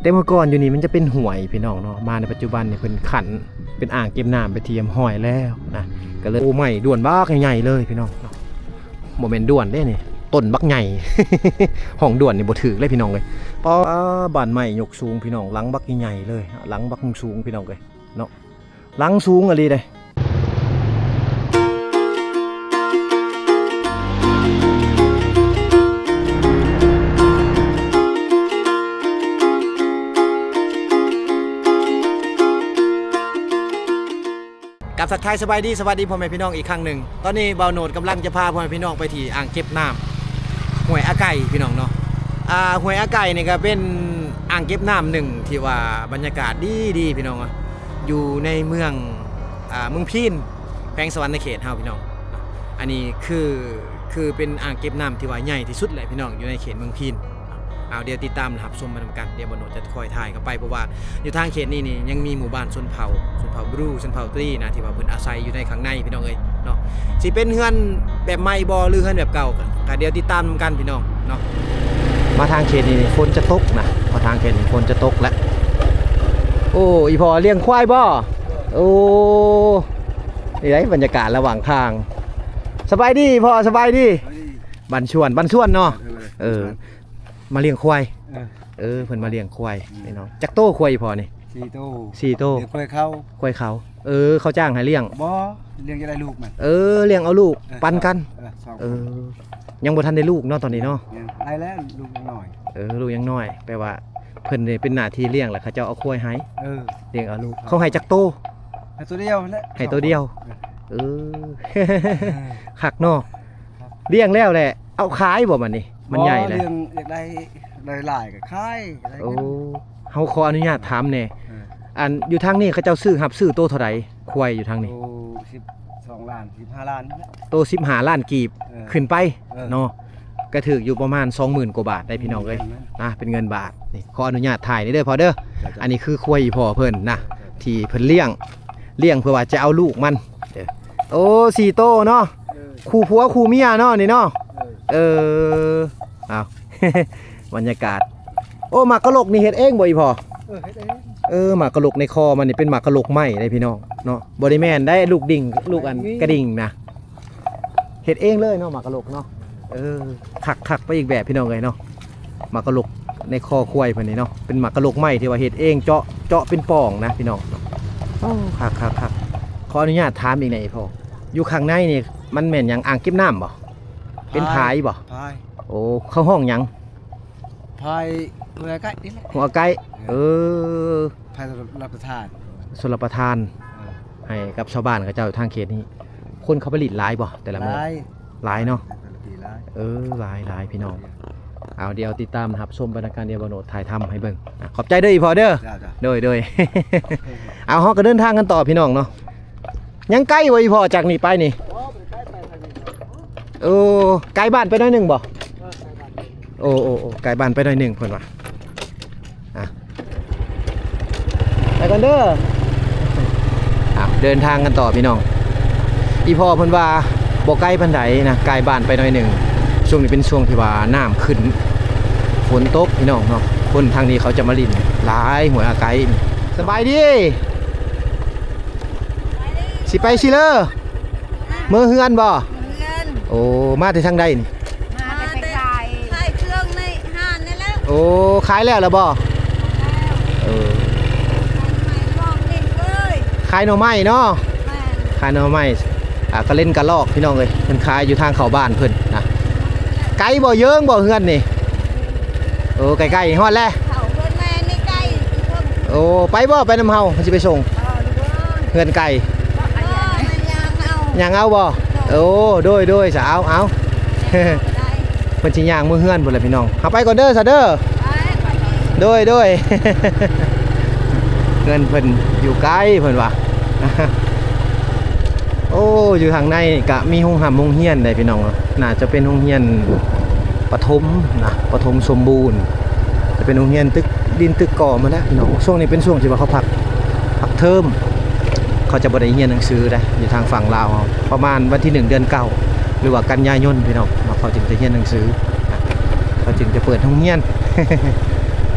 ແຕ່ເມື່ອກ່ອນຢູ່ນີ້ມັນຈະເປັນຫ້ວຍພີ່ນ້ອງເນາະ, ມາໃນປັດຈຸບັນນີ້ເພິ່ນຂັນເປັນອ່າງເກັບນ້ຳເປັນທີ່ຮຽບຮ້ອຍແລ້ວນະ, ກໍເລີຍ ໂອ້ ໄມ້ດ້ວນບັກໃຫຍ່ໆເລີຍພີ່ນ້ອງເນາະ, ບໍ່ແມ່ນດ້ວນເດ້ນີ້ ຕົ້ນບັກໃຫຍ່ ຫ້ອງດ້ວນນີ້ບໍ່ຖືກເລີຍພີ່ນ້ອງເອີຍ. ປ້າ ບ້ານໄມ້ຍົກສູງພີ່ນ້ອງ, ຫຼັງບັກໃຫຍ່ໆເລີຍ, ຫຼັງບັກສູງພີ່ນ້ອງເອີຍເນາະ. ຫຼັງສູງອີ່ຫຼີເດ້. ກັບທັກທາຍສະບາຍດີ ສະຫວັດດີພໍ່ແມ່ພີ່ນ້ອງອີກຄັ້ງໜຶ່ງ. ຕອນນີ້ບ່າວໂນດກຳລັງຈະພາພໍ່ແມ່ພີ່ນ້ອງໄປທີ່ອ່າງເກັບນ້ຳຫ້ວຍອາໄກ່ພີ່ນ້ອງເນາະ. ອ່າ ຫ້ວຍອາໄກ່ນີ້ກໍເປັນອ່າງເກັບນ້ຳໜຶ່ງທີ່ວ່າບັນຍາກາດດີໆ ພີ່ນ້ອງເນາະ. ຢູ່ໃນເມືອງ ອ່າ ເມືອງພີນ ແຂວງສະຫວັນນະເຂດເຮົາພີ່ນ້ອງ. ອັນນີ້ຄື ຄືເປັນອ່າງເກັບນ້ຳທີ່ວ່າໃຫຍ່ທີ່ສຸດແຫຼະພີ່ນ້ອງ ຢູ່ໃນເຂດເມືອງພີນ. ເອົາ ດຽວຕິດຕາມຮັບຊົມໄປນຳກັນ, ດຽວບ່າວໂນດຈະຄ່ອຍຖ່າຍເຂົ້າໄປ ເພາະວ່າຢູ່ທາງເຂດນີ້ນີ້ຍັງມີໝູ່ບ້ານຊົນເຜົ່າ ຊົນເຜົ່າບຣູ ຊົນເຜົ່າຕຣີນະ ທີ່ວ່າເພິ່ນອາໄສຢູ່ໃນຂ້າງໃນພີ່ນ້ອງເອີຍເນາະ. ຊິເປັນເຮືອນແບບໃໝ່ບໍ່ ຫຼືເຮືອນແບບເກົ່າ ກໍ ກໍດຽວຕິດຕາມນຳກັນພີ່ນ້ອງເນາະ. ມາທາງເຂດນີ້ນີ້ຝົນຈະຕົກນະ, ມາທາງເຂດນີ້ຝົນຈະຕົກແລ້ວ. ໂອ້ ອີ່ພໍ່ລ້ຽງຄວາຍບໍ່? ໂອ້ ນີ້ໄດ໋ບັນຍາກາດລະຫວ່າງທາງ. ສະບາຍດີພໍ່ ສະບາຍດີ. ສະບາຍດີ. ບ້ານຊວນ ບ້ານຊວນເນາະ. ເອີ ເອີ ມາລ້ຽງຄວາຍ. ເອີ ເອີ ເພິ່ນມາລ້ຽງຄວາຍ. ອືມ ນີ້ເນາະ. ຈັກໂຕຄວາຍພໍ່ນີ້? ສີ່ໂຕ. ສີ່ໂຕ. ລ້ຽງຄວາຍເຂົາ. ຄວາຍເຂົາ. ເອີ ເຂົາຈ້າງໃຫ້ລ້ຽງ. ບໍ່ ລ້ຽງຈະໄດ້ລູກມັນ. ເອີ ລ້ຽງເອົາລູກ ເອີ ປັນກັນ. ເອີ ສອງ ເອີ ຄົນ. ຍັງບໍ່ທັນໄດ້ລູກເນາະຕອນນີ້ເນາະ. ຍັງ ໄດ້ແລ້ວ ລູກຍັງນ້ອຍ. ເອີ ລູກຍັງນ້ອຍ ແປວ່າເພິ່ນນີ້ເປັນໜ້າທີ່ລ້ຽງ ແລ້ວເຂົາເຈົ້າເອົາຄວາຍໃຫ້. ເອີ ລ້ຽງເອົາລູກ. ສອງ ເຂົາໃຫ້ຈັກໂຕ? ໃຫ້ໂຕດຽວຫັ້ນແຫຼະ. ໃຫ້ໂຕດຽວ. ສອງຄົນ. ເອີ ເອີ ຄັກເນາະ. ຄັກ. ລ້ຽງແລ້ວແຫຼະ ເອົາຂາຍບໍ່ບັດນີ້? ມັນໃຫຍ່ແລ້ວ. ບໍ່ ລ້ຽງຢາກໄດ້ ໄດ້ຫຼາຍກໍຂາຍ ໄດ້ເງິນ. ໂອ້ ເຮົາຂໍອະນຸຍາດຖາມແດ່. ເອີ ອັນຢູ່ທາງນີ້ເຂົາເຈົ້າຊື້ ຮັບຊື້ໂຕເທົ່າໃດ ຄວາຍຢູ່ທາງນີ້? ໂຕສິບສອງລ້ານ ສິບຫ້າລ້ານນີ້ແຫຼະ. ໂຕສິບຫ້າລ້ານກີບ. ເອີ ຂຶ້ນໄປ. ເອີ ເນາະ ກໍຖືກຢູ່ປະມານສອງໝື່ນກວ່າບາດໄດ໋ພີ່ນ້ອງເອີຍ. ອືມ ນະ ເປັນເງິນບາດ. ນີ້ ຂໍອະນຸຍາດຖ່າຍນີ້ເດີພໍ່ເດີ. ຈົ້ະ ອັນນີ້ຄືຄວາຍອີ່ພໍ່ເພິ່ນນະ ທີ່ເພິ່ນລ້ຽງ ລ້ຽງເພື່ອວ່າຈະເອົາລູກມັນ. ໂອ້ ສີ່ໂຕເນາະ. ເອີ ຄູ່ຜົວຄູ່ເມຍເນາະນີ້ເນາະ. ເອີ ເອີ ອ້າວ ບັນຍາກາດ. ໂອ້ ໝາກກະຫຼົກນີ້ເຮັດເອງບໍ່ອີ່ພໍ່? ເອີ ເຮັດເອງ. ເອີ ໝາກກະຫຼົກໃນຄໍມັນນີ້ເປັນໝາກກະຫຼົກໄມ້ເດ້ພີ່ນ້ອງເນາະ, ບໍ່ໄດ້ແມ່ນໄດ້ລູກດິ່ງ ລູກອັນກະດິ່ງນະ. ເຮັດເອງເລີຍເນາະ ໝາກກະຫຼົກເນາະ. ເອີ ຄັກໆ ໄປອີກແບບພີ່ນ້ອງເອີຍເນາະ. ໝາກກະຫຼົກໃນຄໍຄວາຍເພິ່ນນີ້ເນາະ ເປັນໝາກກະຫຼົກໄມ້ທີ່ວ່າເຮັດເອງ ເຈາະ ເຈາະເປັນປ່ອງນະພີ່ນ້ອງ. ໂອ້ ຄັກໆໆ. ຂໍອະນຸຍາດຖາມອີກແດ່ອີ່ພໍ່ ຢູ່ຂ້າງໃນນີ້ມັນແມ່ນຫຍັງ ອ່າງເກັບນ້ຳບໍ່? ເປັນຝາຍບໍ່? ຝາຍ. ໂອ້ ເຂົາຮ້ອງຫຍັງ? ຝາຍຫົວໄກ່ນີ້ແຫຼະ ຫົວໄກ່. ເອີ ເອີ ຝາຍຊົນລະປະທານ ຊົນລະປະທານ. ເອີ ໃຫ້ກັບຊາວບ້ານເຂົາເຈົ້າທາງເຂດນີ້. ຄົນເຂົາໄປຫຼິ້ນຫຼາຍບໍ່ແຕ່ລະມື້? ຫຼາຍ ຫຼາຍເນາະ. ແຕ່ລະປີຫຼາຍ. ເອີ ຫຼາຍໆ ພີ່ນ້ອງ. ເອົາ ດຽວຕິດຕາມຮັບຊົມບັນຍາກາດ ດຽວບ່າວໂນດຖ່າຍທຳໃຫ້ເບິ່ງ. ອ່ະ ຂອບໃຈເດີອີ່ພໍ່ເດີ. ຈ້າໆ. ໂດຍໆ. ເອົາ ເຮົາກໍເດີນທາງກັນຕໍ່ພີ່ນ້ອງເນາະ. ຍັງໄກບໍ່ອີ່ພໍ່ຈາກນີ້ໄປນີ້? ໂອ້ ໄກບ້ານໄປໜ້ອຍໜຶ່ງບໍ່? ໂອ້ ໂອ້ ໂອ້ ໄກບ້ານໄປໜ້ອຍໜຶ່ງເພິ່ນວ່າ. ອ່ະ ໄປກ່ອນເດີ. ອ່ະ ເດີນທາງກັນຕໍ່ພີ່ນ້ອງ. ອີ່ພໍ່ເພິ່ນວ່າບໍ່ໄກປານໃດນະ ໄກບ້ານໄປໜ້ອຍໜຶ່ງ. ຊ່ວງນີ້ເປັນຊ່ວງທີ່ວ່ານ້ຳຂຶ້ນ ຝົນຕົກພີ່ນ້ອງເນາະ. ຄົນທາງນີ້ເຂົາຈະມາຫຼິ້ນຫຼາຍ ຫ້ວຍອາໄກ. ສະບາຍດີ. ຊິໄປຊິເລີ ເມືອເຮືອນບໍ່? ເມືອເຮືອນ. ໂອ້ ມາແຕ່ທາງໃດນີ້? ມາແຕ່ໄປຂາຍ ຂາຍເຄື່ອງໃນຮ້ານນັ້ນແຫຼະ. ໂອ້ ຂາຍແລ້ວລະບໍ່? ແລ້ວ. ເອີ ຂາຍໜໍ່ໄມ້ເນາະ. ແມ່ນ ຂາຍໜໍ່ໄມ້. ອ່າ ກະເລັນກະລອກພີ່ນ້ອງເອີຍ ເພິ່ນຂາຍຢູ່ທາງເຂົ້າບ້ານເພິ່ນນະ. ໄກບໍ່ ເຍືອງບໍ່ເຮືອນນີ້? ໂອ້ ໃກ້ໆ ຮອດແລ້ວ. ເຂົ້າເຮືອນແມ່ນີ້ໃກ້. ໂອ້ ໄປບໍ່ ໄປນຳເຮົາ ເຮົາຊິໄປສົ່ງ. ເອີ ເຮືອນໄກ. ຍ່າງເອົາ ຍ່າງເອົາບໍ່? ໂດຍ ໂອ້ ໂດຍ ໂດຍ ສະ ເອົາ ເອົາ ໄດ້ ເພິ່ນຊິຍ່າງເມືອເຮືອນພຸ້ນແຫຼະພີ່ນ້ອງ. ເຮົາໄປກ່ອນເດີ ສະເດີ. ໄປ ໄປ. ໂດຍ ໂດຍ. ເຮືອນເພິ່ນຢູ່ໄກເພິ່ນວ່າ. ໂອ້ ຢູ່ທາງໃນກະມີໂຮງຮ່ຳໂຮງຮຽນໄດ໋ພີ່ນ້ອງ, ໜ້າຈະເປັນໂຮງຮຽນປະຖົມນະ ປະຖົມສົມບູນ, ຈະເປັນໂຮງຮຽນຕຶກດິນຕຶກກໍ່ມາແລ້ວພີ່ນ້ອງ. ຊ່ວງນີ້ເປັນຊ່ວງທີ່ວ່າເຂົາພັກ ພັກເທີມ, ເຂົາຈະບໍ່ໄດ້ຮຽນໜັງສືໄດ໋ ຢູ່ທາງຝັ່ງລາວເຮົາ. ປະມານວັນທີໜຶ່ງ ເດືອນເກົ້າ ຫຼືວ່າກັນຍາຍົນພີ່ນ້ອງເນາະ ເຂົາຈຶ່ງຈະຮຽນໜັງສືນະ, ເຂົາຈຶ່ງຈະເປີດໂຮງຮຽນ.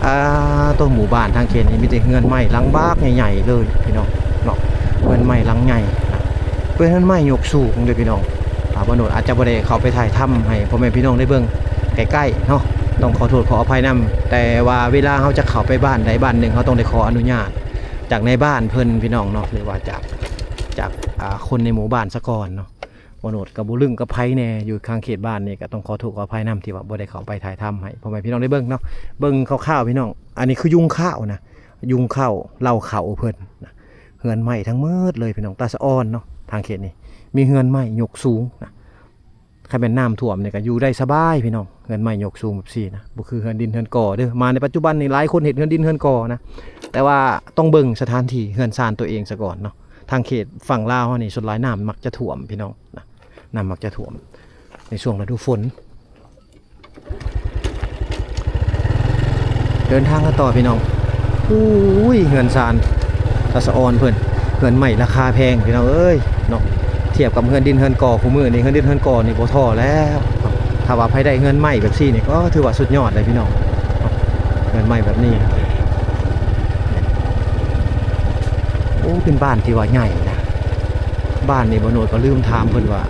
ອ່າ ໂຕໝູ່ບ້ານທາງເຂດນີ້ມີແຕ່ເຮືອນໄມ້ຫຼັງບັກໃຫຍ່ໆເລີຍພີ່ນ້ອງເນາະ, ເຮືອນໄມ້ຫຼັງໃຫຍ່ນະ, ເປັນເຮືອນໄມ້ຍົກສູງເດ້ພີ່ນ້ອງ. ອ່າ ບ່າວໂນດອາດຈະບໍ່ໄດ້ເຂົ້າໄປຖ່າຍທຳໃຫ້ພໍ່ແມ່ພີ່ນ້ອງໄດ້ເບິ່ງໃກ້ໆເນາະ, ຕ້ອງຂໍໂທດຂໍອະໄພນຳ. ແຕ່ວ່າເວລາເຮົາຈະເຂົ້າໄປບ້ານໃດບ້ານໜຶ່ງ ເຮົາຕ້ອງໄດ້ຂໍອະນຸຍາດຈາກນາຍບ້ານເພິ່ນພີ່ນ້ອງເນາະ ຫຼືວ່າຈາກ ຈາກ ອ່າ ຄົນໃນໝູ່ບ້ານສາກ່ອນເນາະ. ບ່າວໂນດກໍບໍ່ລຶ້ງກັບໃຜແດ່ ຢູ່ທາງເຂດບ້ານນີ້ ກໍຕ້ອງຂໍໂທດຂໍອະໄພນຳ ທີ່ວ່າບໍ່ໄດ້ເຂົ້າໄປຖ່າຍທຳໃຫ້ພໍ່ແມ່ພີ່ນ້ອງໄດ້ເບິ່ງເນາະ. ເບິ່ງຄ່າວໆພີ່ນ້ອງ, ອັນນີ້ຄືຍຸງຂ້າວນະ, ຍຸງຂ້າວເລົ້າເຂົ້າເພິ່ນນະ. ເຮືອນໄມ້ທັງໝົດເລີຍພີ່ນ້ອງ, ຕາສະອອນເນາະ ທາງເຂດນີ້ ມີເຮືອນໄມ້ຍົກສູງນະ. ຄັນແມ່ນນ້ຳຖ້ວມນີ້ກໍຢູ່ໄດ້ສະບາຍພີ່ນ້ອງ, ເຮືອນໄມ້ຍົກສູງແບບຊີ້ນະ, ບໍ່ຄືເຮືອນດິນເຮືອນກໍ່ເດີ້. ມາໃນປັດຈຸບັນນີ້ຫຼາຍຄົນເຮັດເຮືອນດິນເຮືອນກໍ່ນະ, ແຕ່ວ່າຕ້ອງເບິ່ງສະຖານທີ່ເຮືອນຊານຕົວເອງສາກ່ອນເນາະ. ທາງເຂດຝັ່ງລາວເຮົານີ້ ສ່ວນຫຼາຍນ້ຳມັກຈະຖ້ວມພີ່ນ້ອງນະ, ນ້ຳມັກຈະຖ້ວມໃນຊ່ວງລະດູຝົນ. ເດີນທາງກັນຕໍ່ພີ່ນ້ອງ. ໂອ້ຍ ເຮືອນຊານຕາສະອອນເພິ່ນ, ເຮືອນໄມ້ລາຄາແພງພີ່ນ້ອງເອີຍເນາະ, ທຽບກັບເຮືອນດິນເຮືອນກໍ່ຄູ່ມື້ນີ້ ເຮືອນດິນເຮືອນກໍ່ນີ້ບໍ່ທໍ່ແລ້ວ. ຖ້າວ່າໃຜໄດ້ເຮືອນໄມ້ແບບຊີ້ນີ້ ກໍຖືວ່າສຸດຍອດເລີຍພີ່ນ້ອງ, ເຮືອນໄມ້ແບບນີ້. ໂອ້ ເປັນບ້ານທີ່ວ່າໃຫຍ່ນະ. ບ້ານນີ້ບ່າວໂນດກໍລືມຖາມເພິ່ນວ່າ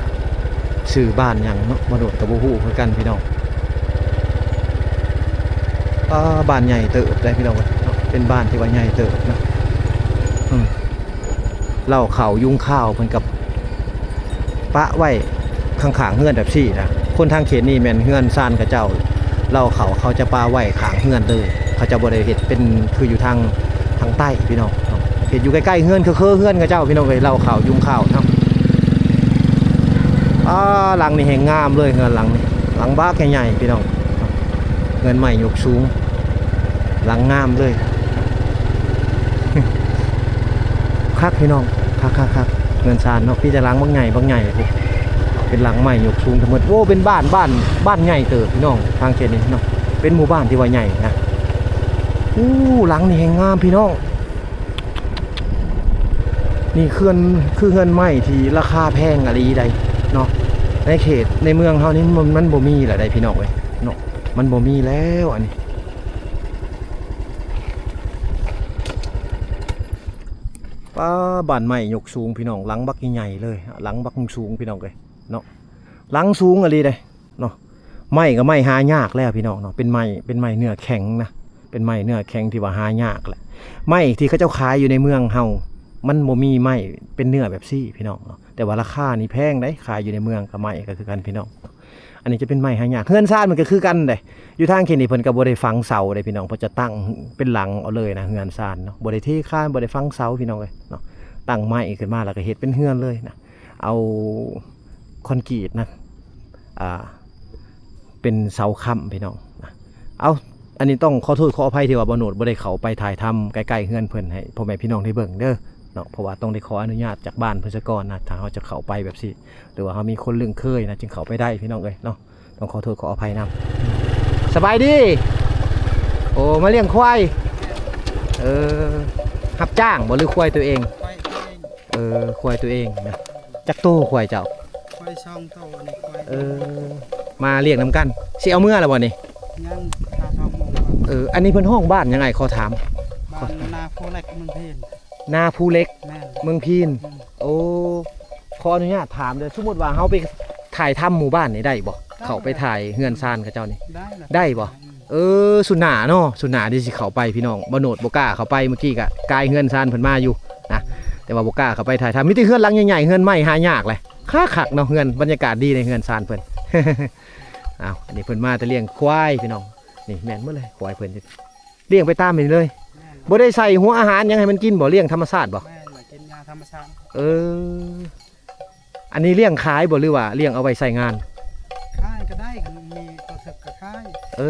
ຊື່ບ້ານຫຍັງເນາະ, ບ່າວໂນດກໍບໍ່ຮູ້ຄືກັນພີ່ນ້ອງ. ອ່າ ບ້ານໃຫຍ່ເຕີບເດ້ພີ່ນ້ອງເນາະ, ເປັນບ້ານທີ່ວ່າໃຫຍ່ເຕີບນະ. ອືມ ເລົ້າເຂົ້າຍຸງຂ້າວເພິ່ນກໍປະໄວ້ຂ້າງໆເຮືອນແບບຊີ້ນະ. ຄົນທາງເຂດນີ້ແມ່ນເຮືອນຊານເຂົາເຈົ້າ ເລົ້າເຂົ້າເຂົາຈະປະໄວ້ຂ້າງເຮືອນເລີຍ, ເຂົາຈະບໍ່ໄດ້ເຮັດເປັນຄືຢູ່ທາງ ທາງໃຕ້ພີ່ນ້ອງເນາະ, ເຮັດຢູ່ໃກ້ໆເຮືອນ ເຄີໆເຮືອນເຂົາເຈົ້າພີ່ນ້ອງເອີຍ, ເລົ້າເຂົ້າຍຸງຂ້າວເນາະ. ອ່າ ຫຼັງນີ້ແຮ່ງງາມເລີຍ, ເຮືອນຫຼັງນີ້ ຫຼັງບັກໃຫຍ່ໆພີ່ນ້ອງ, ເຮືອນໄມ້ຍົກສູງ ຫຼັງງາມເລີຍ. ຄັກພີ່ນ້ອງ ຄັກໆໆ ເຮືອນຊານເນາະ, ມີແຕ່ຫຼັງບັກໃຫຍ່ບັກໃຫຍ່ພຸ້ນ, ເປັນຫຼັງໄມ້ຍົກສູງທັງໝົດ. ໂອ້ ເປັນບ້ານ ບ້ານ ບ້ານໃຫຍ່ເຕີບພີ່ນ້ອງ, ທາງເຂດນີ້ເນາະ ເປັນໝູ່ບ້ານທີ່ວ່າໃຫຍ່ນະ. ໂອ້ ຫຼັງນີ້ແຮ່ງງາມພີ່ນ້ອງ. ນີ້ເຮືອນ ຄືເຮືອນໄມ້ທີ່ລາຄາແພງອີ່ຫຼີໃດ໋ເນາະ, ໃນເຂດໃນເມືອງເຮົານີ້ມັນ ມັນບໍ່ມີແລ້ວໃດ໋ພີ່ນ້ອງເອີຍເນາະ, ມັນບໍ່ມີແລ້ວອັນນີ້. ປ້າ ບ້ານໄມ້ຍົກສູງພີ່ນ້ອງ, ຫຼັງບັກໃຫຍ່ໆເລີຍ, ຫຼັງບັກສູງພີ່ນ້ອງເອີຍເນາະ, ຫຼັງສູງອີ່ຫຼີເດ້. ເນາະ, ໄມ້ກໍໄມ້ຫາຍາກແລ້ວພີ່ນ້ອງເນາະ, ເປັນໄມ້ ເປັນໄມ້ເນື້ອແຂງນະ, ເປັນໄມ້ເນື້ອແຂງທີ່ວ່າຫາຍາກແຫຼະ. ໄມ້ທີ່ເຂົາເຈົ້າຂາຍຢູ່ໃນເມືອງເຮົາ ມັນບໍ່ມີໄມ້ເປັນເນື້ອແບບຊີ້ພີ່ນ້ອງເນາະ, ແຕ່ວ່າລາຄານີ້ແພງໃດ໋, ຂາຍຢູ່ໃນເມືອງກໍໄມ້ກໍຄືກັນພີ່ນ້ອງ. ອັນນີ້ຈະເປັນໄມ້ຫາຍາກ, ເຮືອນຊານມັນກໍຄືກັນເດ້. ຢູ່ທາງເຂດນີ້ເພິ່ນກໍບໍ່ໄດ້ຝັງເສົາເດ້ພີ່ນ້ອງ, ເພິ່ນຈະຕັ້ງເປັນຫຼັງເອົາເລີຍນະ, ເຮືອນຊານເນາະ ບໍ່ໄດ້ເທຄານ ບໍ່ໄດ້ຝັງເສົາພີ່ນ້ອງເອີຍເນາະ, ຕັ້ງໄມ້ຂຶ້ນມາແລ້ວກໍເຮັດເປັນເຮືອນເລີຍນະ. ເອົາຄອນກຣີດນະ ອ່າ ເປັນເສົາຄ້ຳພີ່ນ້ອງນະ. ເອົາ ອັນນີ້ຕ້ອງຂໍໂທດຂໍອະໄພທີ່ວ່າບ່າວໂນດບໍ່ໄດ້ເຂົ້າໄປຖ່າຍທຳໃກ້ໆເຮືອນເພິ່ນໃຫ້ພໍ່ແມ່ພີ່ນ້ອງໄດ້ເບິ່ງເດີເນາະ, ເພາະວ່າຕ້ອງໄດ້ຂໍອະນຸຍາດຈາກບ້ານເພິ່ນສາກ່ອນນະ, ຖ້າເຮົາຈະເຂົ້າໄປແບບຊີ້ ຫຼືວ່າເຮົາມີຄົນລຶ້ງເຄີຍນະ ຈຶ່ງເຂົ້າໄປໄດ້ພີ່ນ້ອງເອີຍເນາະ. ຕ້ອງຂໍໂທດຂໍອະໄພນຳ. ສະບາຍດີ. ໂອ້ ມາລ້ຽງຄວາຍ. ເອີ ຮັບຈ້າງບໍ່ ຫຼືຄວາຍຕົວເອງ? ຄວາຍຕົວເອງ. ເອີ ຄວາຍຕົວເອງນະ. ຈັກໂຕຄວາຍເຈົ້າ? ຄວາຍສອງໂຕ ອັນນີ້ຄວາຍ. ເອີ ມາລ້ຽງນຳກັນ. ຊິເອົາເມືອແລ້ວບໍ່ນີ້? ຍັງ ຖ້າສອງໂມງກ່ອນ. ເອີ ອັນນີ້ເພິ່ນຮ້ອງບ້ານຫຍັງ ອ້າຍຂໍຖາມ? ບ້ານນາພູເຫຼັກ ເມືອງພີນ. ນາພູເຫຼັກ ແມ່ນ ເມືອງພີນ. ອືມ ໂອ້ ຂໍອະນຸຍາດຖາມເດີ, ສົມມຸດວ່າເຮົາໄປຖ່າຍທຳໝູ່ບ້ານນີ້ໄດ້ບໍ່? ໄດ້. ເຂົ້າໄປຖ່າຍເຮືອນຊານເຂົາເຈົ້ານີ້? ໄດ້. ໄດ້ບໍ່? ອືມ ເອີ ສຸນາເນາະ, ສຸນາທີ່ຊິເຂົ້າໄປພີ່ນ້ອງ. ບ່າວໂນດບໍ່ກ້າເຂົ້າໄປ, ເມື່ອກີ້ກະກາຍເຮືອນຊານເພິ່ນມາຢູ່ນະ, ແຕ່ວ່າບໍ່ກ້າເຂົ້າໄປຖ່າຍທຳ. ມີແຕ່ເຮືອນຫຼັງໃຫຍ່ໆ ເຮືອນໄມ້ຫາຍາກແຫຼະ. ຄັກໆເນາະ ເຮືອນ, ບັນຍາກາດດີໃນເຮືອນຊານເພິ່ນ. ອ້າວ ອັນນີ້ເພິ່ນມາແຕ່ລ້ຽງຄວາຍພີ່ນ້ອງ. ນີ້ແມ່ນໝົດເລີຍ ຄວາຍເພິ່ນ. ລ້ຽງໄປຕາມນີ້ເລີຍ. ແມ່ນ. ບໍ່ໄດ້ໃສ່ຫົວອາຫານຫຍັງໃຫ້ມັນກິນບໍ່? ລ້ຽງທຳມະຊາດບໍ່? ແມ່ນ ກິນຫຍ້າທຳມະຊາດ. ເອີ ອັນນີ້ລ້ຽງຂາຍບໍ່ ຫຼືວ່າລ້ຽງເອົາໄວ້ໃຊ້ງານ? ຂາຍກໍໄດ້ ຄັນມີໂຕຖືກກໍຂາຍ. ເອີ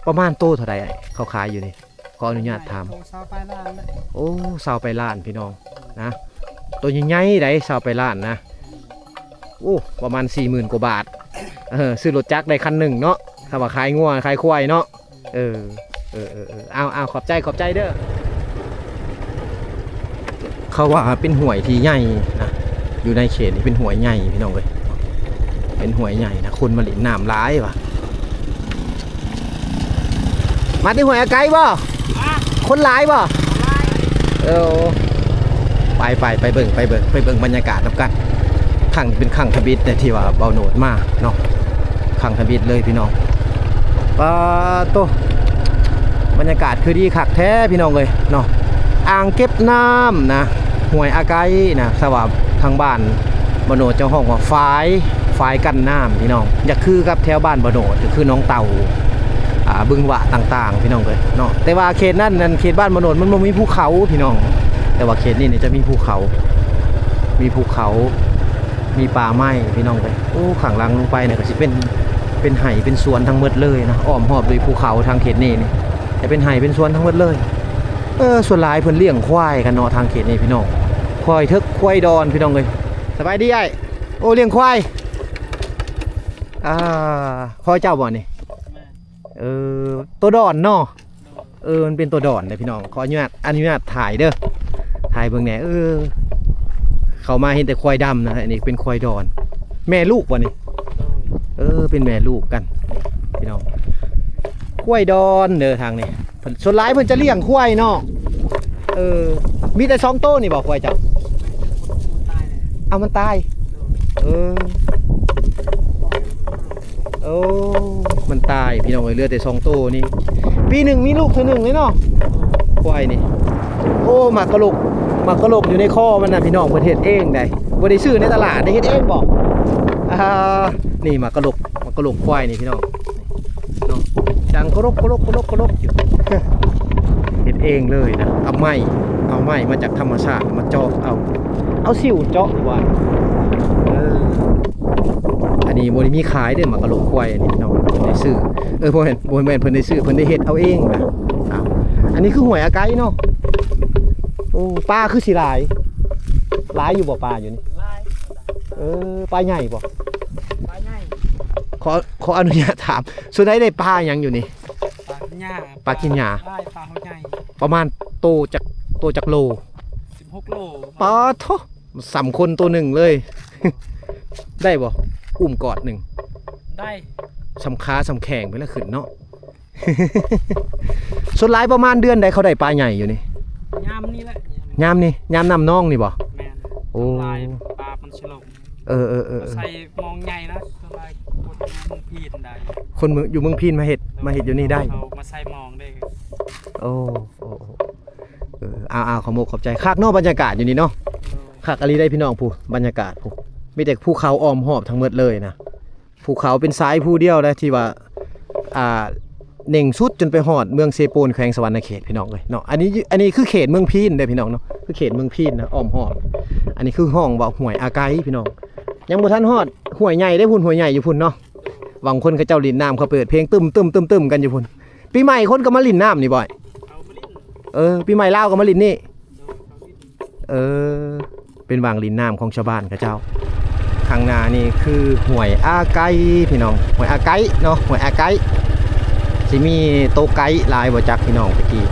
ປະມານໂຕເທົ່າໃດ ອ້າຍ ເຂົາຂາຍຢູ່ນີ້? ຂໍອະນຸຍາດຖາມ. ໂຕຊາວປາຍລ້ານເດ້. ໂອ້ ຊາວປາຍລ້ານພີ່ນ້ອງນະ, ໂຕໃຫຍ່ໆໃດ໋ ຊາວປາຍລ້ານນະ. ໂອ້ ປະມານສີ່ໝື່ນກວ່າບາດ. ເອີ ຊື້ລົດຈັກໄດ້ຄັນໜຶ່ງເນາະ ຖ້າວ່າຂາຍງົວຂາຍຄວາຍເນາະ. ເອີ ເອີ ເອີ ເອີ ເອົາ ເອົາ ຂອບໃຈ ຂອບໃຈເດີ. ເຂົາວ່າເປັນຫ້ວຍທີ່ໃຫຍ່ນະ ຢູ່ໃນເຂດນີ້ເປັນຫ້ວຍໃຫຍ່ພີ່ນ້ອງເອີຍ ເປັນຫ້ວຍໃຫຍ່ນະ ຄົນມາຫຼິ້ນນ້ຳຫຼາຍວ່າ. ມາແຕ່ຫ້ວຍອາໄກບໍ່? ຄົນຫຼາຍບໍ່? ເອີ ໄປ ໄປ ໄປເບິ່ງ ໄປເບິ່ງ ໄປເບິ່ງບັນຍາກາດນຳກັນ. ຄັ້ງນີ້ເປັນຄັ້ງທຳອິດເດ້ທີ່ວ່າບ່າວໂນດມາເນາະ ຄັ້ງທຳອິດເລີຍພີ່ນ້ອງ. ປາໂຕ ບັນຍາກາດຄືດີຄັກແທ້ພີ່ນ້ອງເອີຍເນາະ. ອ່າງເກັບນ້ຳນະ ຫ້ວຍອາໄກນະ ສະຫວັບທາງບ້ານບ່າວໂນດເຈົ້າຮ້ອງວ່າຝາຍ ຝາຍກັ້ນນ້ຳພີ່ນ້ອງ. ຢາກຄືກັບແຖວບ້ານບ່າວໂນດ ກໍຄືໜອງເຕົ່າ ອ່າ ບຶງຫວາຕ່າງໆ ພີ່ນ້ອງເອີຍເນາະ. ແຕ່ວ່າເຂດນັ້ນ ນັ້ນເຂດບ້ານບ່າວໂນດມັນບໍ່ມີພູເຂົາພີ່ນ້ອງ ແຕ່ວ່າເຂດນີ້ນີ້ຈະມີພູເຂົາ ມີພູເຂົາ ມີປ່າໄມ້ພີ່ນ້ອງເອີຍ. ໂອ້ ຂ້າງຫຼັງລົງໄປນີ້ກໍຊິເປັນ ເປັນໄຮ່ເປັນສວນທັງໝົດເລີຍນະ ອ້ອມຮອບດ້ວຍພູເຂົາ. ທາງເຂດນີ້ນີ້ຈະເປັນໄຮ່ເປັນສວນທັງໝົດເລີຍ. ເອີ ສ່ວນຫຼາຍເພິ່ນລ້ຽງຄວາຍກັນເນາະ ທາງເຂດນີ້ພີ່ນ້ອງ. ຄວາຍເຖິກຄວາຍດອນພີ່ນ້ອງເອີຍ. ສະບາຍດີອ້າຍ. ໂອ້ ລ້ຽງຄວາຍ ອ່າ ຄວາຍເຈົ້າບໍ່ນີ້? ເອີ ໂຕດອນເນາະ. ເອີ ມັນເປັນໂຕດອນເດ້ພີ່ນ້ອງ. ຂໍອະນຸຍາດ ອະນຸຍາດຖ່າຍເດີ ຖ່າຍເບິ່ງແດ່. ເອີ ເຂົ້າມາເຫັນແຕ່ຄວາຍດຳນະ ອັນນີ້ເປັນຄວາຍດອນ. ແມ່ລູກບໍ່ນີ້? ເອີ ເປັນແມ່ລູກກັນພີ່ນ້ອງ. ຄວາຍດອນເດີທາງນີ້. ເພິ່ນ ສ່ວນຫຼາຍເພິ່ນຈະລ້ຽງຄວາຍເນາະ. ເອີ ມີແຕ່ສອງໂຕນີ້ບໍ່ຄວາຍເຈົ້າ? ເອົາ ມັນຕາຍ. ເອີ ໂອ້ ມັນຕາຍພີ່ນ້ອງເອີຍ ເຫຼືອແຕ່ສອງໂຕນີ້. ປີໜຶ່ງມີລູກເທື່ອໜຶ່ງເລີຍເນາະ ຄວາຍນີ້. ໂອ້ ໝາກກະຫຼົກ ໝາກກະຫຼົກຢູ່ໃນຄໍມັນນະພີ່ນ້ອງ ເພິ່ນເຮັດເອງໃດ໋ ບໍ່ໄດ້ຊື້ໃນຕະຫຼາດໄດ໋. ເຮັດເອງບໍ່? ອ່າ ນີ້ໝາກກະຫຼົກ ໝາກກະຫຼົກຄວາຍນີ້ພີ່ນ້ອງ. ເນາະ ດັງກະລົກ ກະລົກ ກະລົກ ກະລົກຢູ່. ເຮັດເອງເລີຍນະ ເອົາໄມ້ ເອົາໄມ້ມາຈາກທຳມະຊາດມາເຈາະເອົາ ເອົາສິວເຈາະວ່າ. ເອີ ອັນນີ້ບໍ່ໄດ້ມີຂາຍເດ້ ໝາກກະໂຫຼກຄວາຍອັນນີ້ເນາະ ໄດ້ຊື້. ເອີ ບໍ່ແມ່ນ ບໍ່ແມ່ນເພິ່ນໄດ້ຊື້ ເພິ່ນໄດ້ເຮັດເອົາເອງນະ. ອ້າວ ອັນນີ້ຄືຫ້ວຍອາໄກເນາະ. ໂອ້ ປາຄືຊິຫຼາຍ ຫຼາຍຢູ່ບໍ່ ປາຢູ່ນີ້? ຫຼາຍ. ເອີ ປາໃຫຍ່ບໍ່? ປາໃຫຍ່. ຂໍ ຂໍອະນຸຍາດຖາມ ສ່ວນໃຫຍ່ໄດ້ປາຫຍັງຢູ່ນີ້? ປາກິນຫຍ້າ ປາກິນຫຍ້າ ປາ ປາຫົວໃຫຍ່. ປະມານໂຕຈັກ ໂຕຈັກໂລ? ສິບຫົກໂລ. ປາໂທ້ ສ່ຳຄົນໂຕໜຶ່ງເລີຍ. ໄດ້ບໍ່ ອຸ້ມກອດໜຶ່ງ? ໄດ້. ສ່ຳຂາສ່ຳແຂ້ງໄປແລ້ວຂຶ້ນເນາະ. ສ່ວນຫຼາຍປະມານເດືອນໃດເຂົາໄດ້ປາໃຫຍ່ຢູ່ນີ້? ຍາມນີ້ແຫຼະ ຍາມນີ້ ຍາມນ້ຳນອງນີ້ບໍ່? ແມ່ນ. ໂອ້ ຫຼາຍ ປາມັນຊິລົງ. ເອີໆໆໆ ໃສ່ມອງໃຫຍ່ນະ ສ່ວນຫຼາຍຄົນຢູ່ເມືອງພີນໄດ້ ຄົນເມືອງ ຢູ່ເມືອງພີນມາເຮັດ ມາເຮັດຢູ່ນີ້ໄດ້ ເຂົາມາໃສ່ມອງເດ້. ໂອ້ ໂອ້ ເອີ ເອົາໆ ຂອບອົກຂອບໃຈ. ຄັກເນາະ ບັນຍາກາດຢູ່ນີ້ເນາະ. ໂດຍ ຄັກອີ່ຫຼີໄດ໋ພີ່ນ້ອງ. ພູ ບັນຍາກາດພູ ມີແຕ່ພູເຂົາອ້ອມຮອບທັງໝົດເລີຍນະ. ພູເຂົາເປັນສາຍພູດຽວໃດທີ່ວ່າ ອ່າ ເໜັງສຸດຈົນໄປຮອດເມືອງເຊໂປນ ແຂວງສະຫວັນນະເຂດ ພີ່ນ້ອງເອີຍເນາະ. ອັນນີ້ ອັນນີ້ຄືເຂດເມືອງພີນເດ້ ພີ່ນ້ອງເນາະ ຄືເຂດເມືອງພີນນະ ອ້ອມຮອບ. ອັນນີ້ຄືຮ້ອງວ່າຫ້ວຍອາໄກ ພີ່ນ້ອງ. ຍັງບໍ່ທັນຮອດຫ້ວຍໃຫຍ່ເດ້ ພຸ້ນ ຫ້ວຍໃຫຍ່ຢູ່ພຸ້ນເນາະ. ບາງຄົນເຂົາເຈົ້າຫຼິ້ນນ້ຳ ເຂົາເປີດເພງຕຶ້ມໆໆກັນຢູ່ພຸ້ນ. ປີໃໝ່ຄົນກໍມາຫຼິ້ນນ້ຳນີ້ ບ່ອຍ? ເອີ ປີໃໝ່ລາວກໍມາຫຼິ້ນນີ້. ເອີ ເປັນຫວ່າງຫຼິ້ນນ້ຳຂອງຊາວບ້ານເຂົາເຈົ້າ. ຂ້າງໜ້ານີ້ຄືຫ້ວຍອາໄກ ພີ່ນ້ອງ ຫ້ວຍອາໄກເນາະ ຫ້ວຍອາໄກ. ຊິມີໂຕໄກຫຼາຍບໍ່ຈັກ ພີ່ນ້ອງ ແຕ່ກີ້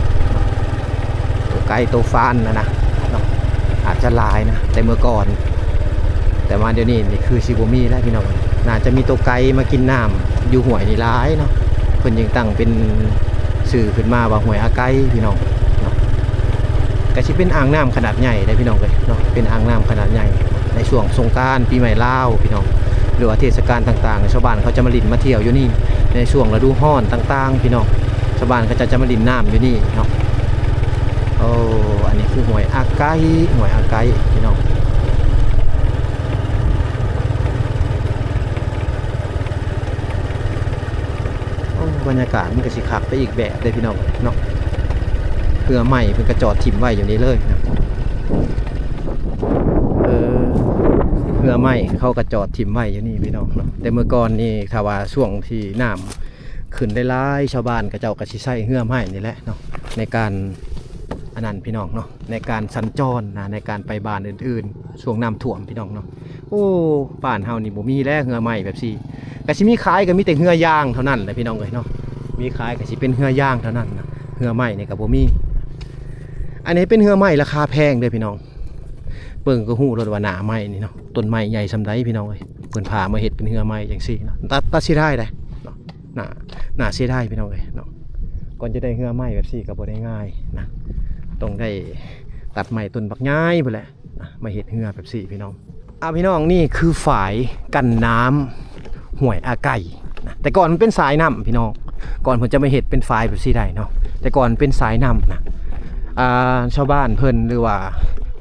ໂຕໄກໂຕຟານຫັ້ນນະເນາະ ອາດຈະຫຼາຍນະ ແຕ່ເມື່ອກ່ອນ. ແຕ່ວ່າດຽວນີ້ນີ້ຄືຊິບໍ່ມີແລ້ວ ພີ່ນ້ອງ. ໜ້າຈະມີໂຕໄກມາກິນນ້ຳຢູ່ຫ້ວຍນີ້ຫຼາຍເນາະ ເພິ່ນຈຶ່ງຕັ້ງເປັນຊື່ຂຶ້ນມາວ່າຫ້ວຍອາໄກ ພີ່ນ້ອງເນາະ. ກໍຊິເປັນອ່າງນ້ຳຂະໜາດໃຫຍ່ເດ້ ພີ່ນ້ອງເອີຍເນາະ ເປັນອ່າງນ້ຳຂະໜາດໃຫຍ່. ໃນຊ່ວງສົງການ ປີໃໝ່ລາວ ພີ່ນ້ອງ ຫຼືວ່າເທດສະການຕ່າງໆ ຊາວບ້ານເຂົາຈະມາຫຼິ້ນມາທ່ຽວຢູ່ນີ້ ໃນຊ່ວງລະດູຮ້ອນຕ່າງໆ ພີ່ນ້ອງ ຊາວບ້ານເຂົາເຈົ້າຈະມາຫຼິ້ນນ້ຳຢູ່ນີ້ເນາະ. ໂອ້ ອັນນີ້ຄືຫ້ວຍອາໄກ ຫ້ວຍອາໄກ ພີ່ນ້ອງ. ໂອ້ ບັນຍາກາດມັນກໍຊິຄັກໄປອີກແບບເດ້ ພີ່ນ້ອງເນາະ. ເຮືອໄມ້ເພິ່ນກໍຈອດຖິ້ມໄວ້ຢູ່ນີ້ເລີຍນະ. ເອີ ເຮືອໄມ້ເຂົາກໍຈອດຖິ້ມໄວ້ຢູ່ນີ້ ພີ່ນ້ອງເນາະ. ແຕ່ເມື່ອກ່ອນນີ້ ຖ້າວ່າຊ່ວງທີ່ນ້ຳຂຶ້ນຫຼາຍໆ ຊາວບ້ານເຂົາເຈົ້າກໍຊິໃຊ້ເຮືອໄມ້ນີ້ແຫຼະເນາະ ໃນການ ນັ້ນພີ່ນ້ອງເນາະ ໃນການສັນຈອນນະ ໃນການໄປບ້ານອື່ນໆ ຊ່ວງນ້ຳຖ້ວມພີ່ນ້ອງເນາະ. ໂອ້ ບ້ານເຮົານີ້ບໍ່ມີແລ້ວເຮືອໄມ້ແບບຊີ້ ກະຊິມີຂາຍ ກະມີແຕ່ເຮືອຢາງເທົ່ານັ້ນແຫຼະພີ່ນ້ອງເອີຍເນາະ ມີຂາຍກະຊິເປັນເຮືອຢາງເທົ່ານັ້ນນະ ເຮືອໄມ້ນີ້ກະບໍ່ມີ. ອັນນີ້ເປັນເຮືອໄມ້ລາຄາແພງເດີ້ພີ່ນ້ອງ ເບິ່ງກໍຮູ້ໂລດວ່າໜ້າໄມ້ນີ້ເນາະ ຕົ້ນໄມ້ໃຫຍ່ສ່ຳໃດພີ່ນ້ອງເອີຍ ເພິ່ນພາມາເຮັດເປັນເຮືອໄມ້ຈັ່ງຊີ້ເນາະ ຕາ ຕາເສຍດາຍເດ້ເນາະ ໜ້າ ໜ້າເສຍດາຍພີ່ນ້ອງເອີຍເນາະ. ກ່ອນຈະໄດ້ເຮືອໄມ້ແບບຊີ້ກໍບໍ່ໄດ້ງ່າຍນະ ຕ້ອງໄດ້ຕັດໄມ້ຕົ້ນບັກໃຫຍ່ພຸ້ນແຫຼະນະ ມາເຮັດເຮືອແບບຊີ້ພີ່ນ້ອງ. ອ່າ ພີ່ນ້ອງ ນີ້ຄືຝາຍກັ້ນນ້ຳຫ້ວຍອາໄກ່ນະ ແຕ່ກ່ອນມັນເປັນສາຍນ້ຳພີ່ນ້ອງ ກ່ອນເພິ່ນຈະມາເຮັດເປັນຝາຍແບບຊີ້ໄດ້ເນາະ ແຕ່ກ່ອນເປັນສາຍນ້ຳນະ. ອ່າ ຊາວບ້ານເພິ່ນ ຫຼືວ່າ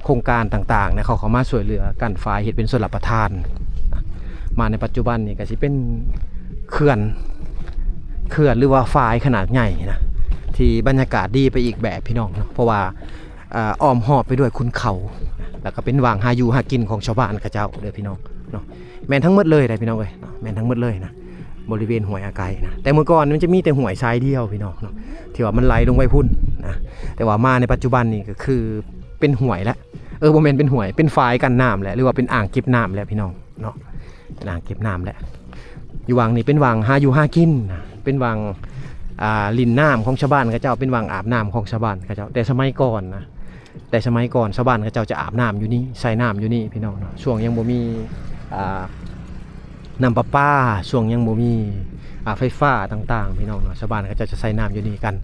ໂຄງການຕ່າງໆນະ ເຂົາເຂົ້າມາຊ່ວຍເຫຼືອກັ້ນຝາຍເຮັດເປັນຊົນລະປະທານນະ. ມາໃນປັດຈຸບັນນີ້ກະຊິເປັນເຂື່ອນ ເຂື່ອນ ຫຼືວ່າຝາຍຂະໜາດໃຫຍ່ນະ ທີ່ບັນຍາກາດດີໄປອີກແບບພີ່ນ້ອງເນາະ ເພາະວ່າ ອ່າ ອ້ອມຮອບໄປດ້ວຍຄຸນເຂົາ ແລ້ວກໍເປັນຫວ່າງຫາຢູ່ຫາກິນຂອງຊາວບ້ານເຂົາເຈົ້າເດີ້ພີ່ນ້ອງເນາະ. ແມ່ນທັງໝົດເລີຍເດ້ພີ່ນ້ອງເອີຍເນາະ ແມ່ນທັງໝົດເລີຍນະ ບໍລິເວນຫ້ວຍອາໄກ່ນະ. ແຕ່ເມື່ອກ່ອນມັນຈະມີແຕ່ຫ້ວຍສາຍດຽວພີ່ນ້ອງເນາະ ທີ່ວ່າມັນໄຫຼລົງໄປພຸ້ນນະ ແຕ່ວ່າມາໃນປັດຈຸບັນນີ້ກໍຄືເປັນຫ້ວຍແລ້ວ ເອີ ບໍ່ແມ່ນເປັນຫ້ວຍ ເປັນຝາຍກັ້ນນ້ຳແຫຼະ ຫຼືວ່າເປັນອ່າງເກັບນ້ຳແຫຼະພີ່ນ້ອງເນາະ ເປັນອ່າງເກັບນ້ຳແຫຼະ. ຢູ່ຫວ່າງນີ້ເປັນຫວ່າງຫາຢູ່ຫາກິນນະ ເປັນຫວ່າງ ອ່າ ຫຼິ້ນນ້ຳຂອງຊາວບ້ານເຂົາເຈົ້າ ເປັນຫວ່າງອາບນ້ຳຂອງຊາວບ້ານເຂົາເຈົ້າ ແຕ່ສະໄໝກ່ອນນະ ແຕ່ສະໄໝກ່ອນຊາວບ້ານເຂົາເຈົ້າຈະອາບນ້ຳຢູ່ນີ້ ໃສ່ນ້ຳຢູ່ນີ້ພີ່ນ້ອງເນາະ. ຊ່ວງຍັງບໍ່ມີ ອ່າ ນ້ຳປະປາ ຊ່ວງຍັງບໍ່ມີ ອ່າ ໄຟຟ້າຕ່າງໆ ພີ່ນ້ອງເນາະ ຊາວບ້ານເຂົາເຈົ້າຈະໃສ່ນ້ຳຢູ່ນີ້ກັນ.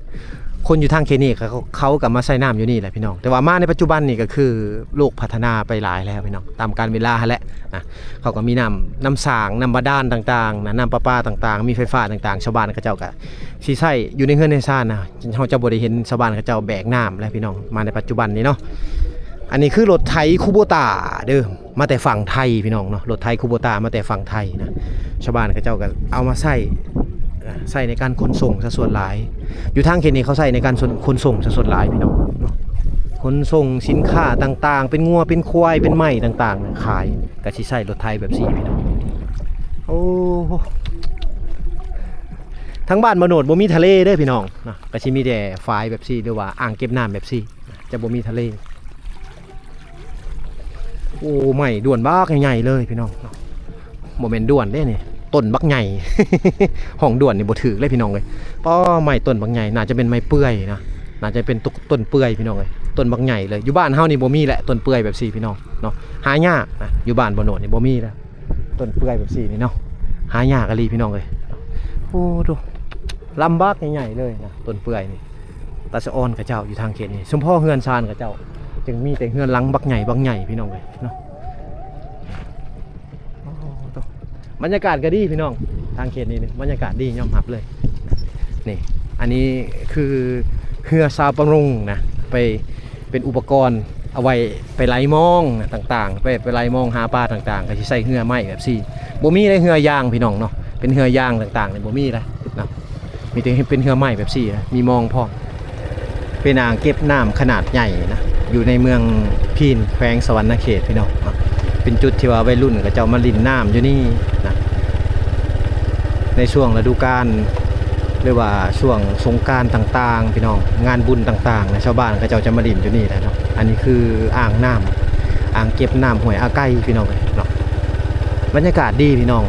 ຄົນຢູ່ທາງເຂດນີ້ເຂົາ ເຂົາກໍມາໃສ່ນ້ຳຢູ່ນີ້ແຫຼະພີ່ນ້ອງ ແຕ່ວ່າມາໃນປັດຈຸບັນນີ້ກໍຄືໂລກພັດທະນາໄປຫຼາຍແລ້ວພີ່ນ້ອງ ຕາມການເວລາຫັ້ນແຫຼະນະ. ເຂົາກໍມີນ້ຳ ນ້ຳສ້າງ ນ້ຳບາດານຕ່າງໆນະ ນ້ຳປະປາຕ່າງໆ ມີໄຟຟ້າຕ່າງໆ ຊາວບ້ານເຂົາເຈົ້າກໍຊິໃຊ້ຢູ່ໃນເຮືອນໃນຊານນະ. ເຮົາຈະບໍ່ໄດ້ເຫັນຊາວບ້ານເຂົາເຈົ້າແບກນ້ຳແລ້ວພີ່ນ້ອງ ມາໃນປັດຈຸບັນນີ້ເນາະ. ອັນນີ້ຄືລົດໄຖຄູໂບຕາເດີ້ ມາແຕ່ຝັ່ງໄທພີ່ນ້ອງເນາະ ລົດໄຖຄູໂບຕາມາແຕ່ຝັ່ງໄທນະ. ຊາວບ້ານເຂົາເຈົ້າກໍເອົາມາໃຊ້ ໃຊ້ໃນການຂົນສົ່ງຊະສ່ວນຫຼາຍ. ຢູ່ທາງເຂດນີ້ເຂົາໃຊ້ໃນການຂົນ ຂົນສົ່ງຊະສ່ວນຫຼາຍພີ່ນ້ອງເນາະ ຂົນສົ່ງສິນຄ້າຕ່າງໆ ເປັນງົວເປັນຄວາຍ ເປັນໄມ້ຕ່າງໆ ຂາຍ ກໍຊິໃຊ້ລົດໄຖແບບຊີ້ພີ່ນ້ອງ. ໂອ້ ທາງບ້ານບໍ່ໂນດບໍ່ມີທະເລເດີ້ພີ່ນ້ອງເນາະ ກໍຊິມີແຕ່ຝາຍແບບຊີ້ ຫຼືວ່າອ່າງເກັບນ້ຳແບບຊີ້ ຈະບໍ່ມີທະເລ. ໂອ້ ໄມ້ດ້ວນບັກໃຫຍ່ໆເລີຍພີ່ນ້ອງເນາະ ບໍ່ແມ່ນດ້ວນເດ້ນີ້ ຕົ້ນບັກໃຫຍ່ ຫ້ອງດ້ວນນີ້ບໍ່ຖືກເລີຍພີ່ນ້ອງເອີຍ. ປ້າ ໄມ້ຕົ້ນບັກໃຫຍ່ ໜ້າຈະເປັນໄມ້ເປື່ອຍນະ ໜ້າຈະເປັນຕົ້ນເປື່ອຍພີ່ນ້ອງເອີຍ ຕົ້ນບັກໃຫຍ່ເລີຍ. ຢູ່ບ້ານເຮົານີ້ບໍ່ມີແຫຼະ ຕົ້ນເປື່ອຍແບບຊີ້ພີ່ນ້ອງເນາະ ຫາຍາກນະ ຢູ່ບ້ານບໍ່ໂນດນີ້ບໍ່ມີແລ້ວ ຕົ້ນເປື່ອຍແບບຊີ້ນີ້ເນາະ ຫາຍາກອີ່ຫຼີພີ່ນ້ອງເອີຍ. ໂອ້ ດູ ລຳບັກໃຫຍ່ໆເລີຍນະ ຕົ້ນເປື່ອຍນີ້. ຕາສະອອນເຂົາເຈົ້າຢູ່ທາງເຂດນີ້ ສົມພໍເຮືອນຊານເຂົາເຈົ້າ ຈຶ່ງມີແຕ່ເຮືອນຫຼັງບັກໃຫຍ່ ບັກໃຫຍ່ພີ່ນ້ອງເອີຍເນາະ. ໂອ້ໂຫ ບັນຍາກາດກໍດີພີ່ນ້ອງ ທາງເຂດນີ້ບັນຍາກາດດີຍອມຮັບເລີຍ. ນີ້ ອັນນີ້ຄືເຮືອຊາວປະມົງນະ ໄປເປັນອຸປະກອນ ເອົາໄວ້ໄປໄລ່ມອງຕ່າງໆ ໄປ ໄປໄລ່ມອງຫາປາຕ່າງໆ ກໍຊິໃຊ້ເຮືອໄມ້ແບບຊີ້ ບໍ່ມີເລີຍເຮືອຢາງພີ່ນ້ອງເນາະ ເປັນເຮືອຢາງຕ່າງໆນີ້ບໍ່ມີເລີຍນະ ມີແຕ່ເປັນເຮືອໄມ້ແບບຊີ້ນະ ມີມອງພ້ອມ. ເປັນອ່າງເກັບນ້ຳຂະໜາດໃຫຍ່ນະ ຢູ່ໃນເມືອງພີນ ແຂວງສະຫວັນນະເຂດພີ່ນ້ອງເນາະ. ເປັນຈຸດທີ່ວ່າໄວລຸ້ນເຂົາເຈົ້າມາຫຼິ້ນນ້ຳຢູ່ນີ້ນະ ໃນຊ່ວງລະດູການ ຫຼືວ່າຊ່ວງສົງການຕ່າງໆ ພີ່ນ້ອງ ງານບຸນຕ່າງໆນະ ຊາວບ້ານເຂົາເຈົ້າຈະມາຫຼິ້ນຢູ່ນີ້ແຫຼະເນາະ. ອັນນີ້ຄືອ່າງນ້ຳ ອ່າງເກັບນ້ຳຫ້ວຍອາໄກ່ພີ່ນ້ອງເອີຍເນາະ. ບັນຍາກາດດີພີ່ນ້ອງ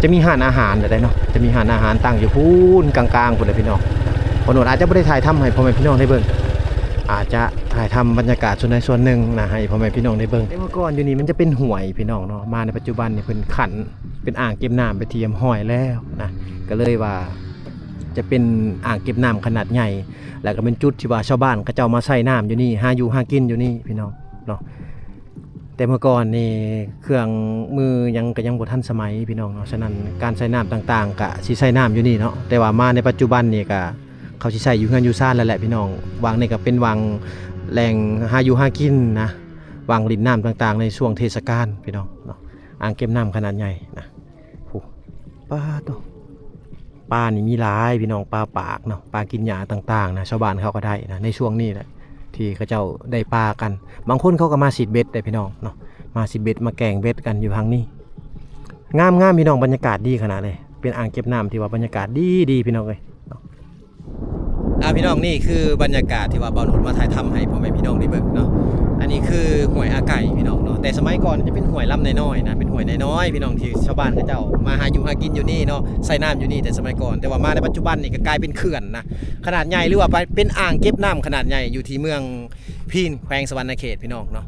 ຈະມີຮ້ານອາຫານແຫຼະເນາະ ຈະມີຮ້ານອາຫານຕັ້ງຢູ່ພຸ້ນກາງໆພຸ້ນແຫຼະພີ່ນ້ອງ. ບ່າວໂນດອາດຈະບໍ່ໄດ້ຖ່າຍທຳໃຫ້ພໍ່ແມ່ພີ່ນ້ອງໄດ້ເບິ່ງ ອາດຈະຖ່າຍທຳບັນຍາກາດສ່ວນໃດສ່ວນໜຶ່ງນະ ໃຫ້ພໍ່ແມ່ພີ່ນ້ອງໄດ້ເບິ່ງ. ແຕ່ເມື່ອກ່ອນຢູ່ນີ້ມັນຈະເປັນຫ້ວຍພີ່ນ້ອງເນາະ ມາໃນປັດຈຸບັນນີ້ເພິ່ນຂັນເປັນອ່າງເກັບນ້ຳເປັນທີ່ຮຽບຮ້ອຍແລ້ວນະ ກໍເລີຍວ່າຈະເປັນອ່າງເກັບນ້ຳຂະໜາດໃຫຍ່ ແລ້ວກໍເປັນຈຸດທີ່ວ່າຊາວບ້ານເຂົາເຈົ້າມາໃຊ້ນ້ຳຢູ່ນີ້ ຫາຢູ່ຫາກິນຢູ່ນີ້ພີ່ນ້ອງເນາະ. ແຕ່ເມື່ອກ່ອນນີ້ເຄື່ອງມືຫຍັງກໍຍັງບໍ່ທັນສະໄໝພີ່ນ້ອງເນາະ ສະນັ້ນການໃຊ້ນ້ຳຕ່າງໆກະຊິໃຊ້ນ້ຳຢູ່ນີ້ເນາະ. ແຕ່ວ່າມາໃນປັດຈຸບັນນີ້ກະເຂົາຊິໃຊ້ຢູ່ເຮືອນຢູ່ຊານແລ້ວແຫຼະພີ່ນ້ອງ. ຫວ່າງນີ້ກະເປັນຫວ່າງແຫຼ່ງຫາຢູ່ຫາກິນນະ ຫວ່າງຫຼິ້ນນ້ຳຕ່າງໆໃນຊ່ວງເທດສະການພີ່ນ້ອງເນາະ. ອ່າງເກັບນ້ຳຂະໜາດໃຫຍ່ນະ ໂອ້ ປາໂຕ ປານີ້ມີຫຼາຍພີ່ນ້ອງ ປາປາກເນາະ ປາກິນຫຍ້າຕ່າງໆນະ ຊາວບ້ານເຂົາກໍໄດ້ນະ ໃນຊ່ວງນີ້ແຫຼະທີ່ເຂົາເຈົ້າໄດ້ປາກັນ. ບາງຄົນເຂົາກໍມາຊິດເບັດໄດ້ພີ່ນ້ອງເນາະ ມາຊິດເບັດ ມາແກ່ງເບັດກັນຢູ່ທາງນີ້. ງາມໆພີ່ນ້ອງ ບັນຍາກາດດີຂະໜາດເລີຍ ເປັນອ່າງເກັບນ້ຳທີ່ວ່າບັນຍາກາດດີໆ ພີ່ນ້ອງເອີຍເນາະ. ອ່າ ພີ່ນ້ອງ ນີ້ຄືບັນຍາກາດທີ່ວ່າບ່າວໂນດມາຖ່າຍທຳໃຫ້ພໍ່ແມ່ພີ່ນ້ອງໄດ້ເບິ່ງເນາະ. ອັນນີ້ຄືຫ້ວຍອາໄກ່ພີ່ນ້ອງເນາະ, ແຕ່ສະໄໝກ່ອນຈະເປັນຫ້ວຍລຳນ້ອຍໆນະ, ເປັນຫ້ວຍນ້ອຍໆ ພີ່ນ້ອງ, ທີ່ຊາວບ້ານເຂົາເຈົ້າມາຫາຢູ່ຫາກິນຢູ່ນີ້ເນາະ, ໃຊ້ນ້ຳຢູ່ນີ້ແຕ່ສະໄໝກ່ອນ. ແຕ່ວ່າມາໃນປັດຈຸບັນນີ້ກໍກາຍເປັນເຂື່ອນນະ ຂະໜາດໃຫຍ່ ຫຼືວ່າເປັນອ່າງເກັບນ້ຳຂະໜາດໃຫຍ່ ຢູ່ທີ່ເມືອງພີນ ແຂວງສະຫວັນນະເຂດ ພີ່ນ້ອງເນາະ.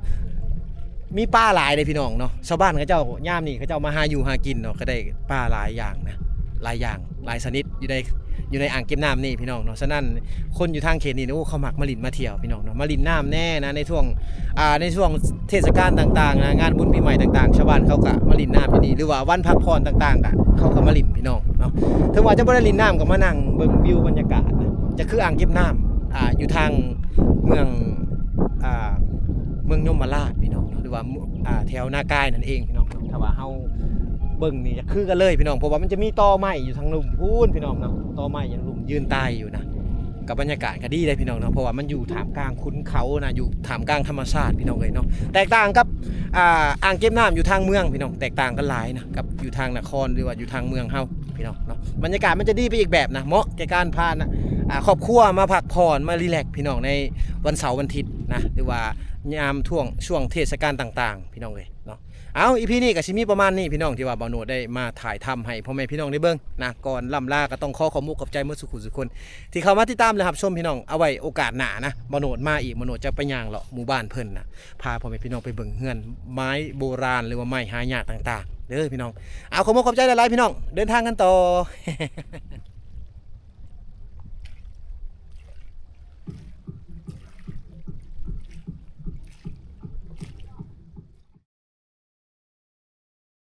ມີປາຫຼາຍເດ້ພີ່ນ້ອງເນາະ, ຊາວບ້ານເຂົາເຈົ້າຍາມນີ້ເຂົາເຈົ້າມາຫາຢູ່ຫາກິນເນາະ, ກໍໄດ້ປາຫຼາຍຢ່າງນະ, ຫຼາຍຢ່າງ ຫຼາຍຊະນິດຢູ່ໃນ ຢູ່ໃນອ່າງເກັບນ້ຳນີ້ພີ່ນ້ອງເນາະ. ສະນັ້ນຄົນຢູ່ທາງເຂດນີ້ ໂອ້ ເຂົາມັກມາຫຼິ້ນມາທ່ຽວພີ່ນ້ອງເນາະ, ມາຫຼິ້ນນ້ຳແດ່ນະ ໃນຊ່ວງ ອ່າ ໃນຊ່ວງເທດສະການຕ່າງໆນະ, ງານບຸນປີໃໝ່ຕ່າງໆ ຊາວບ້ານເຂົາກໍມາຫຼິ້ນນ້ຳຢູ່ນີ້ ຫຼືວ່າວັນພັກຜ່ອນຕ່າງໆ ກໍເຂົາກໍມາຫຼິ້ນພີ່ນ້ອງເນາະ. ເຖິງວ່າຈະບໍ່ໄດ້ຫຼິ້ນນ້ຳ ກໍມານັ່ງເບິ່ງວິວບັນຍາກາດນະ, ຈະຄືອ່າງເກັບນ້ຳ ອ່າ ຢູ່ທາງເມືອງ ອ່າ ເມືອງຍົມມະລາດພີ່ນ້ອງເນາະ, ຫຼືວ່າ ອ່າ ແຖວນາກາຍນັ້ນເອງພີ່ນ້ອງເນາະ. ຖ້າວ່າເຮົາເບິ່ງນີ້ຈະຄືກັນເລີຍພີ່ນ້ອງ, ເພາະວ່າມັນຈະມີຕໍໄມ້ຢູ່ທາງລຸ່ມພຸ້ນພີ່ນ້ອງເນາະ, ຕໍໄມ້ຍັງລຸ່ມຢືນຕາຍຢູ່ນະ. ກັບບັນຍາກາດກໍດີເດ້ພີ່ນ້ອງເນາະ, ເພາະວ່າມັນຢູ່ທ່າມກາງຂຸນເຂົານະ, ຢູ່ທ່າມກາງທຳມະຊາດພີ່ນ້ອງເອີຍເນາະ. ແຕກຕ່າງກັບ ອ່າ ອ່າງເກັບນ້ຳຢູ່ທາງເມືອງພີ່ນ້ອງ, ແຕກຕ່າງກັນຫຼາຍນະ ກັບຢູ່ທາງນະຄອນ ຫຼືວ່າຢູ່ທາງເມືອງເຮົາພີ່ນ້ອງເນາະ. ບັນຍາກາດມັນຈະດີໄປອີກແບບນະ, เหมาะแก่การพา ອ່າ ຄອບຄົວມາພັກຜ່ອນ ມາ relax ພີ່ນ້ອງ ໃນວັນເສົາວັນທິດນະ ຫຼືວ່າຍາມຊ່ວງ ຊ່ວງເທດສະການຕ່າງໆ ພີ່ນ້ອງເອີຍເນາະ. ເອົາ ອີພີນີ້ກໍຊິມີປະມານນີ້ພີ່ນ້ອງ ທີ່ວ່າບ່າວໂນດໄດ້ມາຖ່າຍທຳໃຫ້ພໍ່ແມ່ພີ່ນ້ອງໄດ້ເບິ່ງນະ. ກ່ອນລ່ຳລາກໍຕ້ອງຂໍຂອບມຸກຂອບໃຈໝົດສູ່ຜູ້ສູ່ຄົນ ທີ່ເຂົ້າມາຕິດຕາມ ແລະ ຮັບຊົມພີ່ນ້ອງ. ເອົາໄວ້ໂອກາດໜ້ານະ ບ່າວໂນດມາອີກ, ບ່າວໂນດຈະໄປຍ່າງເລາະໝູ່ບ້ານເພິ່ນນະ, ພາພໍ່ແມ່ພີ່ນ້ອງໄປເບິ່ງເຮືອນໄມ້ໂບລານ ຫຼືວ່າໄມ້ຫາຍາກຕ່າງໆເດີພີ່ນ້ອງ. ເອົາ ຂໍຂອບໃຈຫຼາຍໆ ພີ່ນ້ອງ, ເດີນທາງກັນຕໍ່.